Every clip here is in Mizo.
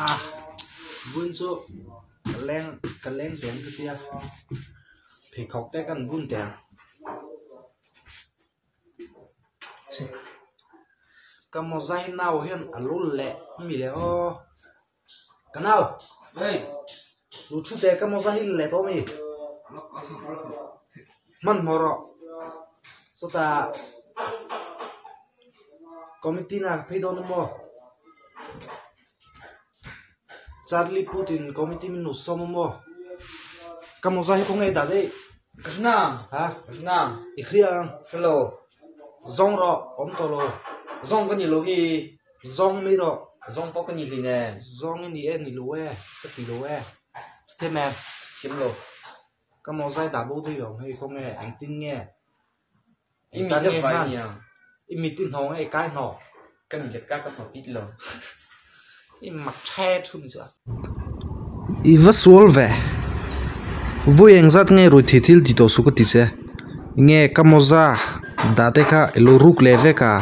A bun chu ka leng ka leng teng ka tia pheikhawk te kan bun teng ka mawza hi nau hian a lo leh ami le aw ka nau lu thu te ka mawza hi leh tawh ami hmanhmawh rawh sawtah committee na phei dawn emaw Charlie put in committee min lo sawm emaw ka mawza hi khawnge dah daih Krishna ha Krishna i hria ang hello zawng rawh awm tawh lo zawng ka ni lo hi zawng mai rawh zawng pawh ka ni hlin e zawng i ni e ni lo e ka ti lo e thiam em thiam lo ka mawza hi dah bo daih lo hei khawnge engtin nge I mit a vai nia. I mit i hnawh nge i kai hnawh? Ka mit ka ka hnawh pit lo. I mak the thun chu a. I va sual ve. Vui engzat nge rui thih thil ti tawh suh ka ti che. Nge ka mawza dah te kha i lo ruk leh vek a.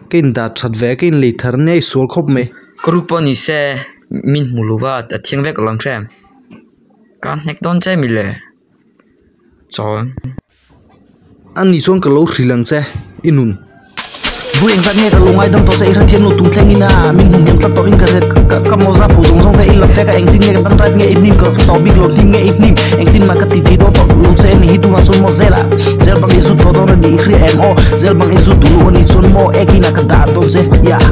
Ka in dah that ve ka in lei thar nia i sual khawp mai. Ka ruk pawh ni se min hmu lo va a thiang vek alawm hrem. Ka hnek dawn che mi le. Chawl. A ni chuan ka lo hrilh ang che, i nun. Vui engzat nge ka lo ngaidam tawh che, i hrethiam lo tum thleng in a, min hmu hniam tlat tawh in ka hre, ka mawza phu zawng zawng te i la vek a, engtin nge ka dam rait nge i hnim, ka tawh bik lo hnim nge i hnim, engtin mah ka ti ti dawn tawh lo che a ni hi tunah chuan maw zel ah, zel bang i zut tawh dawn a ni, i hria em aw, zel bang i zut duh luh a ni chuan maw ek inah ka dah dawn che, yeah.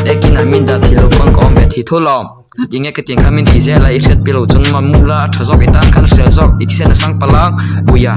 Ek inah min dah thei lo pawn ka awm ve thei tho lo. Tinge ka tiang kha min ti zel a, i hriat pi lo chuan mamawh la a tha zawk i tan khan hriat zawk i thisen a sang palh ang, puia.